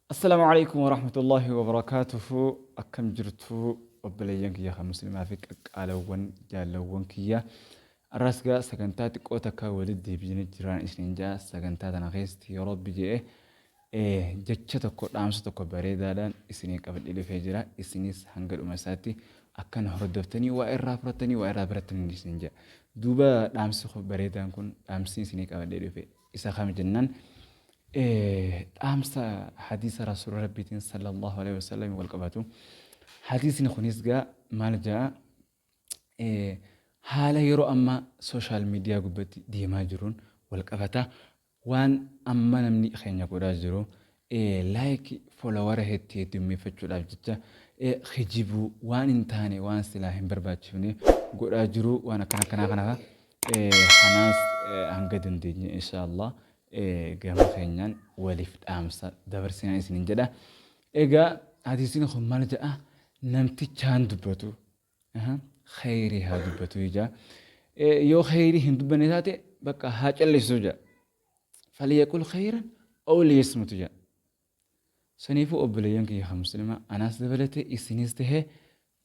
Assalaamu alaikum warahmatullahi wabarakaatuhu. Akkam jirtu obboleeyyan kiyya kan muslimaa fi qaqqaalawwan jaallawwan kiyya. Arraas gaa sagantaa xiqqoo takka walitti deebinee jiraan isiniin jaa. Sagantaa tana keessatti yoo Rabbi je'e jecha tokko, dhaamsa tokko bareedaadhaan isinii qabadhee dhufee jira. Isinis hanga dhuma isaatti akkana hordoftanii waa irraa fudhattanii waa irraa barattanii isiniin jaa. Duuba dhaamsi bareedaan kun, dhaamsi isinii qabadhee dhufe isa kam jennaan, dhaamsa hadiisa Rasuula Rabbiitiin sallallahu alaihi wasallam wal qabatu. Hadiisni kunis gaa maal ja'a? Haala yeroo ammaa sooshaal miidiyaa gubbatti deemaa jiruun wal qabata. Waan amma namni keenya godhaa jiru, like, followera hedduu heddummeeffachuudhaaf jecha kijibuu, waan hin taane, waan silaa hin barbaachifne godhaa jiru, waan akkana akkanaa kana. Kanaas hanga dandeenye insha Allah gama keenyaan waliif dhaamsa dabarsinaa isinin jedha. Egaa hadiisni kun maal jedha? Namtichaan dubbatu khayrii haa dubbatu jedha. Yoo khayrii hin dubbanne taate, bakka haa callisu jedha. Falyaqul khayran aw liyasmut jedha. Saniifuu obboleeyyan kiyya kan muslimaa, anaas dabalatee isinis tahee,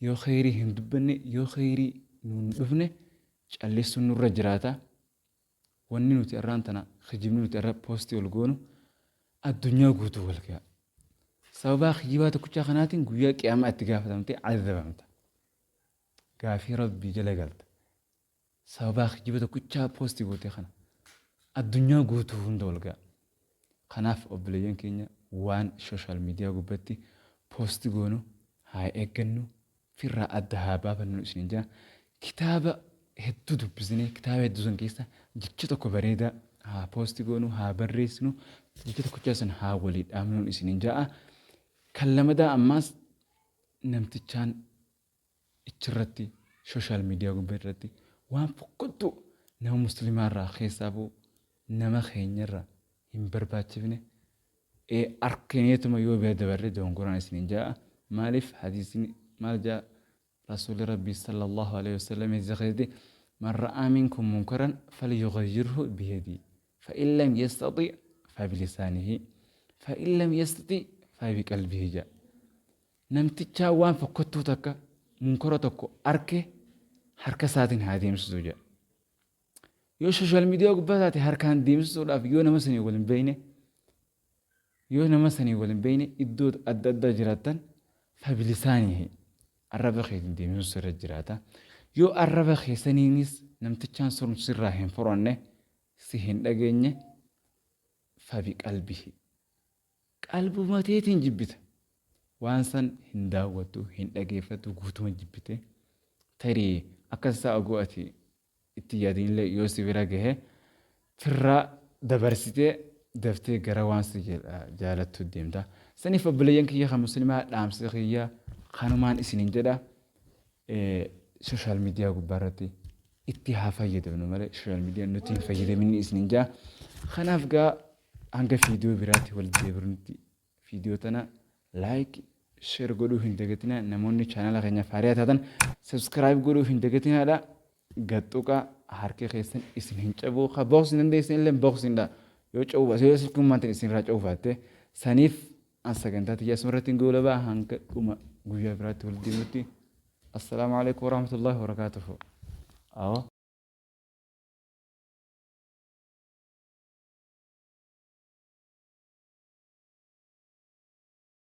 yoo khayrii hin dubbanne, yoo khayrii nuun dhufne, callisuun nurra jiraata. Wanni nuti irraan tana kijibni nuti irra poostii ol goonu addunyaa guutuu wal ga'a. Sababaa kijibaa tokkichaa kanaatiin guyyaa qiyaamaa itti gaafatamtee azabamta. Gaafii Rabbii jala galta. Sababaa kijiba tokkichaa poostii gootee kana addunyaa guutuu hunda wal ga'a. Kanaaf obboleeyyan keenya, waan sooshaal miidiyaa gubbatti poosti goonu haa eeggannu, firraa adda haa baafannu isiniin jira. Kitaaba hedduu dubbisnee, kitaaba hedduu san keessa jecha tokko bareedaa haa poosti goonu, haa barreessinu, jecha tokkichaa san haa walii dhaamnuun isiniin ja'a. Kan lamadaa ammaas, namtichaan ichirratti sooshaal miidiyaa gubbaa irratti waan fokkottuu nama muslimaa irraa, keessaafuu nama keenyarraa hin barbaachifne arkineetuma yoo bira dabarre dogongoraan isiniin ja'a. Maaliif? Hadiisni maal ja'a? Rasuulli Rabbii sallallahu alaihi wasallam hadiisa keessatti, man ra'aa minkum munkaran falyughayyirhu biyadii, fa in lam yastati fabilisaanihi, fa in lam yastati fabiqalbihi ja'a. Namtichaa waan fokkottuu takka, munkara tokko arke, harka isaatiin haa deemsisu jedha. Yoo sooshaal miidiyaa gubbaa taate, harkaan deemsisuudhaaf yoo nama sanii wal hin beekne, yoo nama sanii wal hin beekne, iddoo adda addaa jiraattan, fabilisaanihi, arraba keetiin deemsisuu sirra jiraata. Yoo arraba keessaniinis namtichaan sun sirraa hin furanne, si hin dhageenye, fabiqalbihi, qalbuma teetiin jibbita. Waan san hin daawwattu, hin dhageeffattu, guutuma jibbite. Tarii akkas isaa oguu ati itti yaadinillee yoo si bira gahe, firraa dabarsitee daftee gara waan si jaalattu deemta. Saniif obboleeyyan kiyya kan muslimaa, dhaamsa kiyya kanumaan isiniin jedha. Sooshaal miidiyaa gubbaa irratti itti haa fayyadamnu malee sooshaal miidiyaa nuti hin fayyadamin isiniin jedha. Kanaaf gaa hanga viidiyoo biraatti wal deebinutti, viidiyoo tana like, share godhuu hin dagatinaa. Namoonni chaanala keenyaaf haaraa taatan subscribe godhuu hin dagatinaadha. Gaxxuqa harki keessan isin hin cabu. Ka box hin dandeessan illee boxindha. Yoo cabu yoo silkummaan tan isin irraa cabu baatte. Saniif an sagantaa tiyya asuma irratti hin goolabaa. Hanga dhuma guyyaa biraatti wal deemutti. Assalaamu alaikum warahmatullahi wabarakatuhu. Awwa.